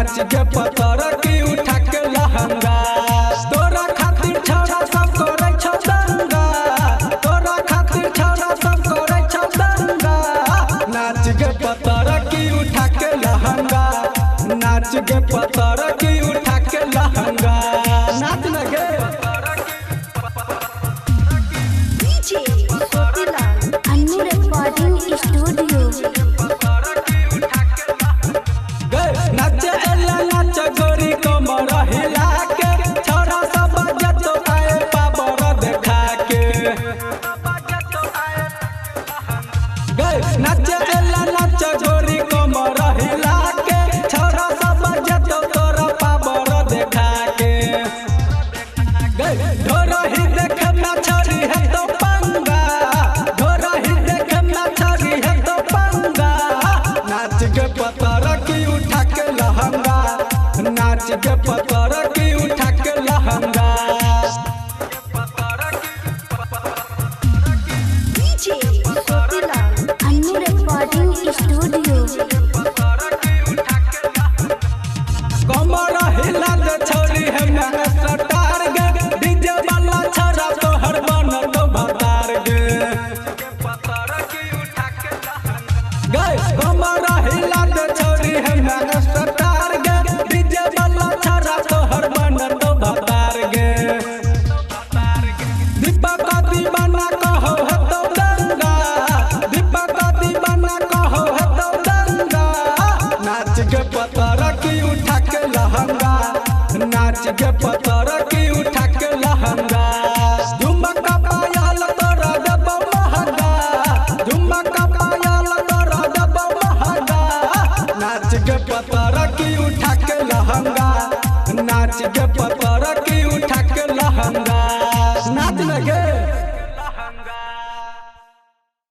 नाच के पतर की उठा के लहंगा। तोरा खातिर छौड़ा सब करै छौ दंगा, तोरा खातिर छौड़ा सब करै छौ दंगा। नाच के पतर की उठा के लहंगा, नाच के पतर की उठा के लहंगा। नाच न गे अन्नू रिकॉर्डिंग स्टूडियो। नाच एला नाच गोरी कमर हिला के, छौड़ा सब जतो आए पावर देखा के। नाच एला नाच गोरी कमर हिला के, छौड़ा सब जतो तोरा पावर देखा के। ढोरही देखे ना छौड़ी है तो पंगा, ढोरही देखे ना छौड़ी है तो पंगा। नाच के पतर की उठा के लहंगा, नाच के पतर की उठा के लहंगा। Annu recording studio. कमर हिला दे छौड़ी है मैं सटार गे, डीजे वाला छौड़ा तोहर बनल भतार गे। कमर हिला दे छौड़ी है मैं सटार गे, डीजे वाला छौड़ा तोहर बनल भतार गे। दीपक दीवाना कहो है तो दंगा, दीपक दीवाना कहो है तो दंगा। नाच के पतर की उठा के लहंगा, नाच के पतर की उठा के लहंगा। झुमका पायल तोरा देबौ महंगा, झुमका पायल तोरा देबौ महंगा। नाच के पतर की उठा के लहंगा, नाच के पतर।